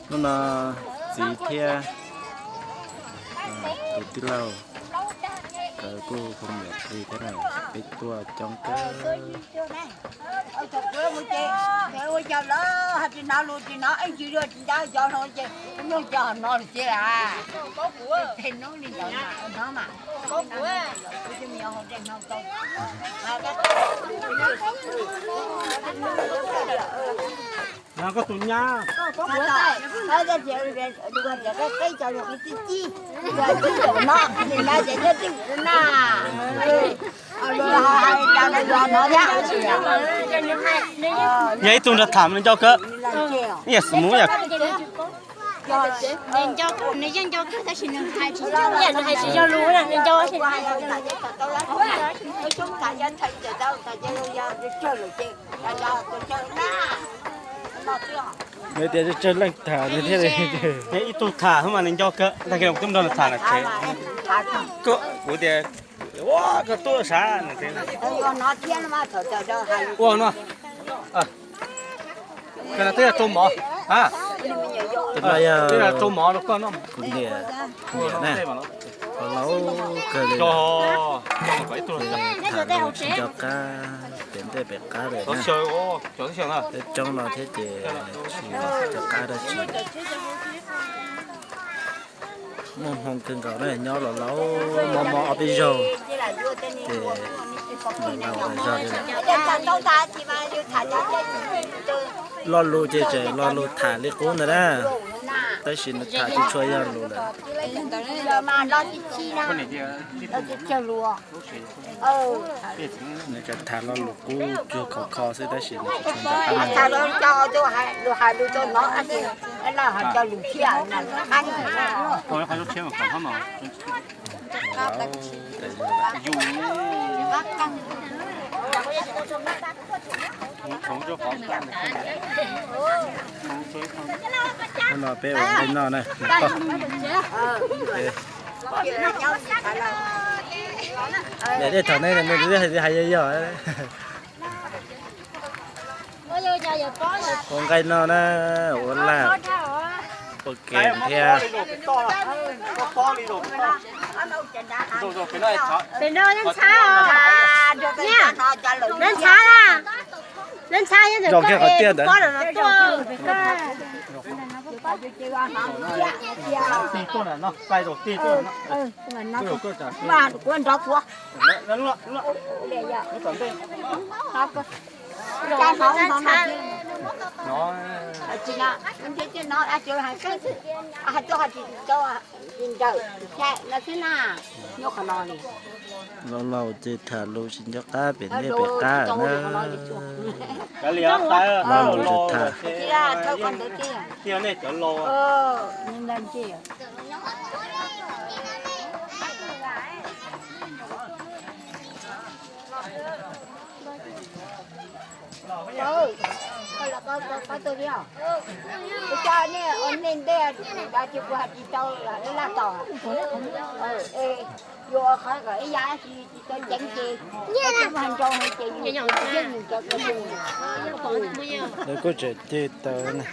Hnub no txiv thiab tus tij laug nkawd kuj hu me nyuam plig thiab na, peb tuaj coob kawg. Koj tus nyab. Yog ib tug nrog tham nws nco kawg. Ib yam xwm mus yom. Nws yeej nco kawg tab sis nws hais tsis, nws hais tsis yog lus na, nws nco. Nws tias tsawg leej tham nws thiaj li. Ib tug tham xwb mas nws nco kawg, tag kis los twb nrog nws tham lawm tsev. Kuv tias, ua koj tuaj sav. Ua no. Koj twb yog rau mov, twb yog rau mov rau koj no. Kuv niam, kuv niam na, laus kawg li, tham lus tsis nco qab pem ntej pem qab li na. Peb coob no thiab ces tsis nco qab dab tsi. Muaj hmoo kawg nkaus na, nyob los laus mos mos ob peb zaug ces laus laus zog li lawm. Lo lus ces tseem lo lus tham li qub ntawd na, tab sis nws tham tsis tshua yog lus lawm. Nws tseem tham lo lus qub cuag khov kho xwb tab sis nws tsis tshua nco qab. Hnub no peb ua nqaij noj na. Dej thaum nej hais yog yog. Ua nqaij noj na, ua laj, ua kem thiab. Pem no ntxhab, ntxhab na, ntxhab, zoo kiag qhov tiaj ntawd. Laus laus ces tham lus tsis nco qab pem ntej pem qab na. Laus laus ces tham. Lawv kuj tseem ceg taws na.